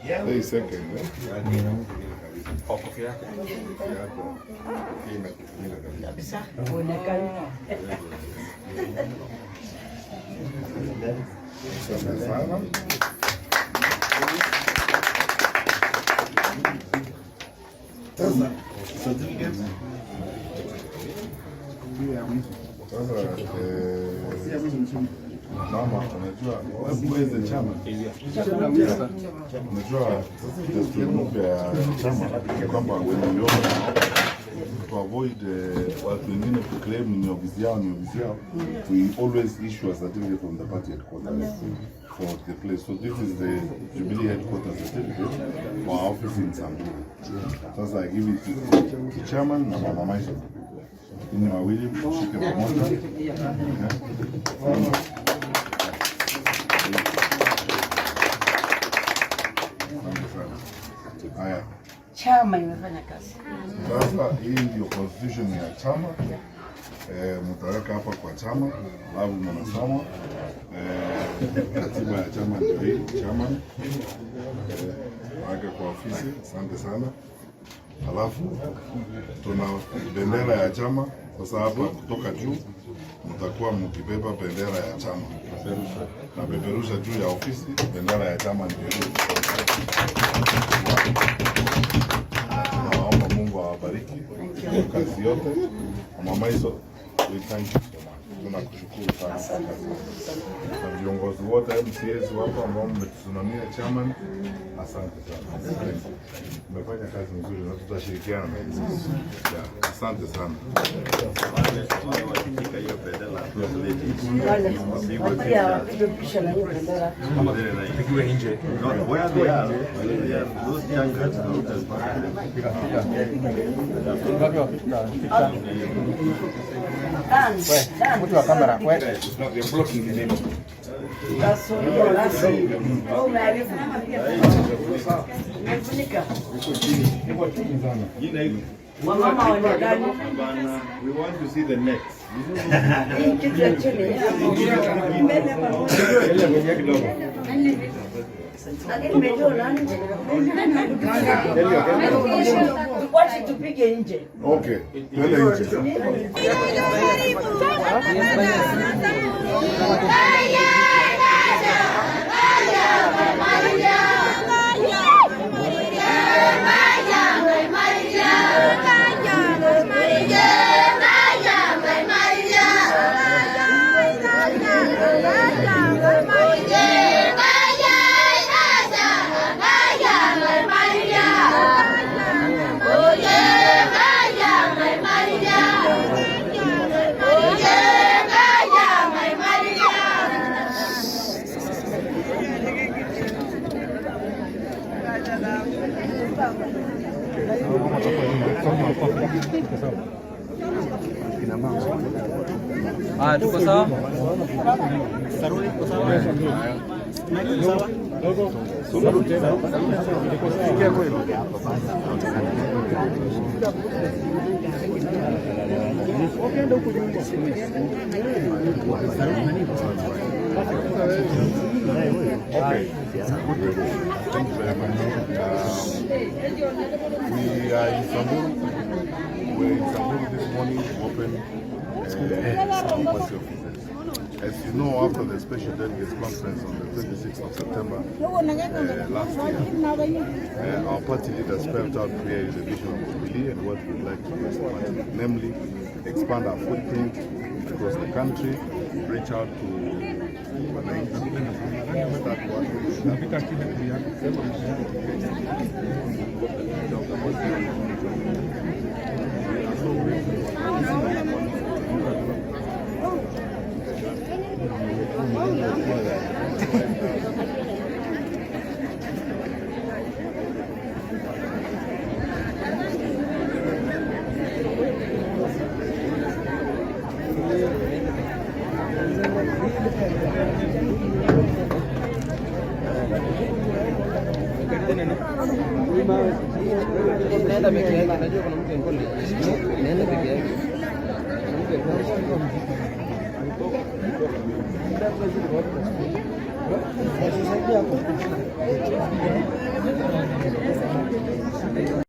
30 seconds, eh? Kofia yake. Kofia imekufunika kabisa. Kabisa. Asante sana. Sasa certificate. Sasa mama, unajua where is the chama? Unajua sasa desturi mpya ya chama ni kwamba when we open to avoid watu wengine kuclaim ni ofisi yao, ni ofisi yao, we always issue a certificate from the party headquarters for the place. So this is the Jubilee headquarters certificate for our office in Samburu. Sasa I give it to chairman na mama Maisha. Ni wawili mshike pamoja. Yeah. Asante sana. Haya. Chama imefanya kazi. Sasa hii ndio constitution ya chama. Mtaweka hapa kwa chama, alafu mnasoma katiba ya chama ndio hii chama, weka kwa ofisi. Asante sana. Alafu tuna bendera ya chama. Sasa hapa kutoka juu mtakuwa mkibeba bendera ya chama na peperusha juu ya ofisi. Bendera ya chama ndio hii. Naomba Mungu awabariki kwa kazi yote. Mama Maiso, we thank you so much. Tunakushukuru sana kwa kazi yako. Na viongozi wote MCAs wapo ambao mmetusimamia chairman, asante sana. Mmefanya kazi nzuri na tutashirikiana na nyinyi. Yeah, asante sana. Wale wakifika hiyo bendera Pia wapige picha na hiyo bendera. Pigiwe nje. No, where they are, those young guys are Dan, Dan. Mtu wa kamera, we. No, they're blocking the name. Taswira rasmi. Oh, umeharibu. Umefunika. Wamama waonekani. We want to see the next. Hii kitu ya chini. Mbele hapa. Lakini umejua nani? Wacha tupige nje. Okay, twende nje. Ah, tuko sawa? Okay. Thank you very much. We are in Samburu. We're in Samburu this morning to open our party offices. As you know, after the Special Delegates Conference on the 26th of September last year, our party leader spelled out clearly the vision of Jubilee and what we'd like to do as a party, namely expand our footprint across the country, reach out to wananchi, start working with them. We are so grateful. Naenda peke yake, najua kuna mtu alikuwa naenda peke yake.